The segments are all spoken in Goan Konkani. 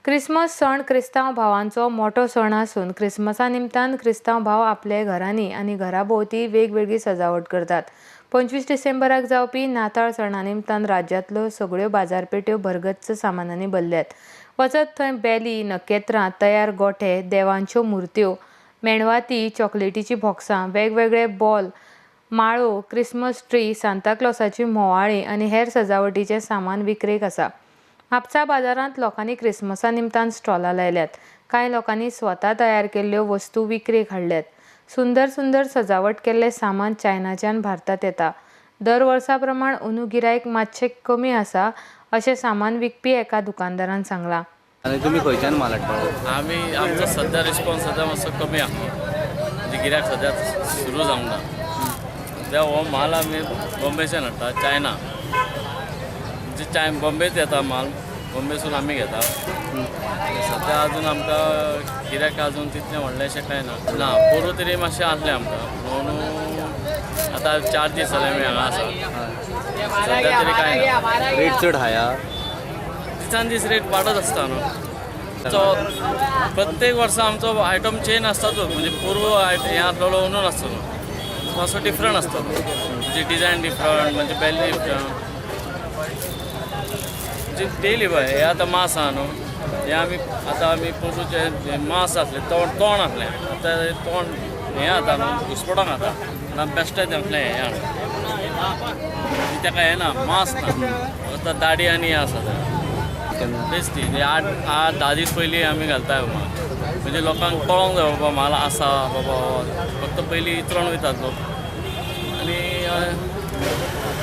क्रिसमस सण क्रिस्तांव भावांचो मोटो सण आसून क्रिसमसा निमतान क्रिस्तांव भाव आपल्या घरांनी आनी घरा भोंवती वेगवेगळी सजावट करतात. 25 डिसेंबराक जावपी नाताळ सणा निमतान राज्यांतल्यो सगळ्यो बाजारपेठ्यो भरगच्च सामानांनी भरल्यात. वचत थंय बेली, नखेत्रां, तयार गोठे, देवांच्यो मुर्त्यो, मेणवाती, चॉकलेटीचीं बॉक्सां, वेगवेगळे बॉल, माळो, क्रिसमस ट्री, सांताक्लॉसाची म्होंवाळीं आनी हेर सजावटीचें सामान विक्रेक आसा. म्हापसा बाजारांत लोकांनी क्रिसमसा निमतान स्टॉलां लायल्यात. कांय लोकांनी स्वता तयार केल्ल्यो वस्तू विक्रेक हाडल्यात. सुंदर सुंदर सजावट केल्लें सामान चायनाच्यान भारतांत येता. दर वर्सा प्रमाण अंदूं गिरायक मातशें कमी आसा अशें सामान विकपी एका दुकानदारान सांगलां. आनी तुमी खंयच्यान माल हाडटा? आमी आमचो सद्या रिस्पॉन्स सद्या मातसो कमी आहा, म्हणजे गिऱ्याक सद्या सुरू जावंक ना. सद्या हो माल आमी बॉम्बेच्यान हाडटा, चायना, म्हणजे बॉम्बेच येता माल, बॉम्बेसून आमी घेता. आनी सद्या अजून आमकां गिऱ्याक अजून तितलें व्हडलेंशें कांय ना. ना, पोरूं तरी मातशें आसलें आमकां, म्हणून आतां 4 दीस जाले आमी हांगा आसा, सद्या तरी कांय ना. रेट चड हाय. दिसान दीस रेट वाडत आसता न्हू. सो प्रत्येक वर्सा आमचो आयटम चेंज आसतातूच, म्हणजे पूर्व हें आसलेलो अंदू नासतलो, मातसो डिफरंट आसतलो, म्हणजे डिजायन डिफरंट, म्हणजे बेल्ली डिफरंट, म्हणजे डेली पळय. हे आतां मास आहा न्हू, हे आमी आतां आमी पोरूचे मास आसलें, तोंड तोंड आसलें, आतां हे तोंड हें जाता न्हू, घुसपडोंक जाता आनी बेश्टें तेंकलें हें हाडून ताका हें ना, मास ना, फक्त दाडी आनी हें आसा तें. तेच ती ते 8-8-10 दीस पयलीं आमी घालता माल, म्हणजे लोकांक कळोंक जाय बाबा माल आसा बाबा हो. फक्त पयलीं इतरोन वयतात लोक आनी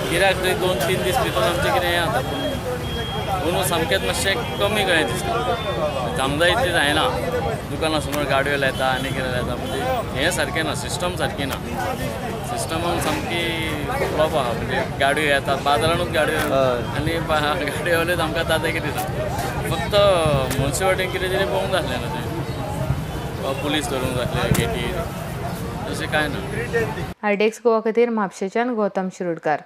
गिऱ्याक थंय 2-3 दीस भितर आमचें कितें हें जाता, पूण अंदू सामकेंच मातशें कमी कशें दिसता. जावंक जाय इतलें जायना. दुकाना समोर गाडयो लायता आनी कितें लायता, म्हणजे हें सारकें ना, सिस्टम सारकी ना, सिस्टमान सामकी फ्लॉप आहा. म्हणजे गाडयो येतात, बाजारानूच गाडयो आनी गाडयोवालेच आमकां दादागिरी दिता. फक्त मुन्सिपालिटीन कितें तरी पळोवंक जाय आसलें न्हू तें, वा पुलीस धरूंक जाय आसले गेटीर, तशें कांय ना. आयडेक्स गोवा खातीर म्हापशेच्यान गौतम शिरोडकार.